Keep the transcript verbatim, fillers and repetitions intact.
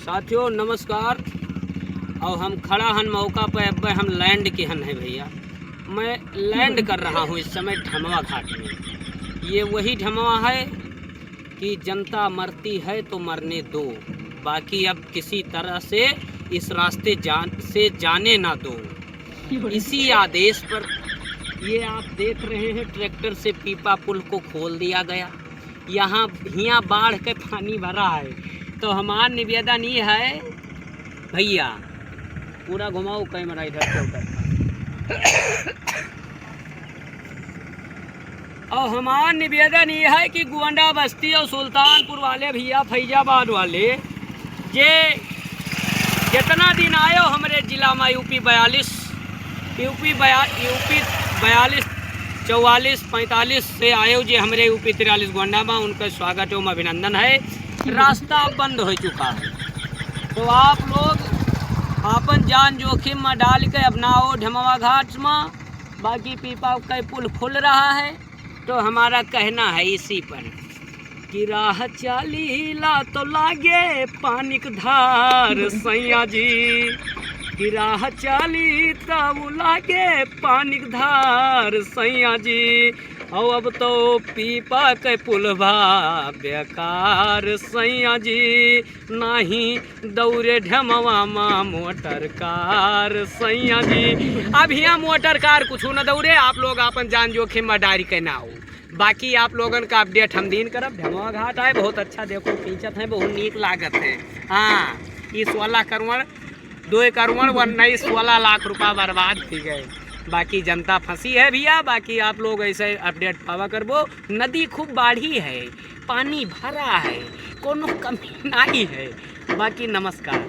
साथियों नमस्कार। और हम खड़ा हन मौका पे, अब हम लैंड के हन है भैया। मैं लैंड कर रहा हूँ इस समय ढमवा घाट में। ये वही ढमवा है कि जनता मरती है तो मरने दो, बाकी अब किसी तरह से इस रास्ते जान से जाने ना दो। इसी आदेश पर ये आप देख रहे हैं, ट्रैक्टर से पीपा पुल को खोल दिया गया। यहाँ हियाँ बाढ़ के पानी भरा है, तो हमार निवेदन ये है भैया, पूरा घुमाओ कैमरा इधर से उधर। और हमार निवेदन ये है कि गोंडा बस्ती और सुल्तानपुर वाले भैया, फैजाबाद वाले, जे जितना दिन आयो हमरे जिला में यूपी बयालीस, यूपी बया-, यूपी बयालीस, चौवालीस, पैंतालीस से आयो जे हमरे यूपी तिरालीस गोंडा में, उनका स्वागत एवं अभिनंदन है। रास्ता अब बंद हो चुका है, तो आप लोग आपन जान जोखिम में डाल के अपना आओ ढमवा घाट में, बाकी पीपा के पुल खुल रहा है। तो हमारा कहना है इसी पर कि राह चालीला तो लागे पानिक धार सैया जी, कि राह चाली तब लागे पानिक धार सैया जी। औ अब तो पीपा के पुलवा बेकार सैया जी, नाही दौरे ढमवा मा मोटर कार सैया जी। अब हियाँ मोटर कार कुछ न दौरे, आप लोग आपन जान जोखिम में डारी के ना हो। बाकी आप लोगन का अपडेट हम दीन करब। ढमवा घाट आए, बहुत अच्छा, देखो खींचत हैं, बहुत नीक लागत है। हाँ, ई सोलह करोड़, दो करोड़ उन्नीस, सोलह लाख रुपया बर्बाद हो गए। बाकी जनता फंसी है भैया, बाकी आप लोग ऐसे अपडेट पावा करबो। नदी खूब बाढ़ी है, पानी भरा है, कोनो कमी नहीं है। बाकी नमस्कार।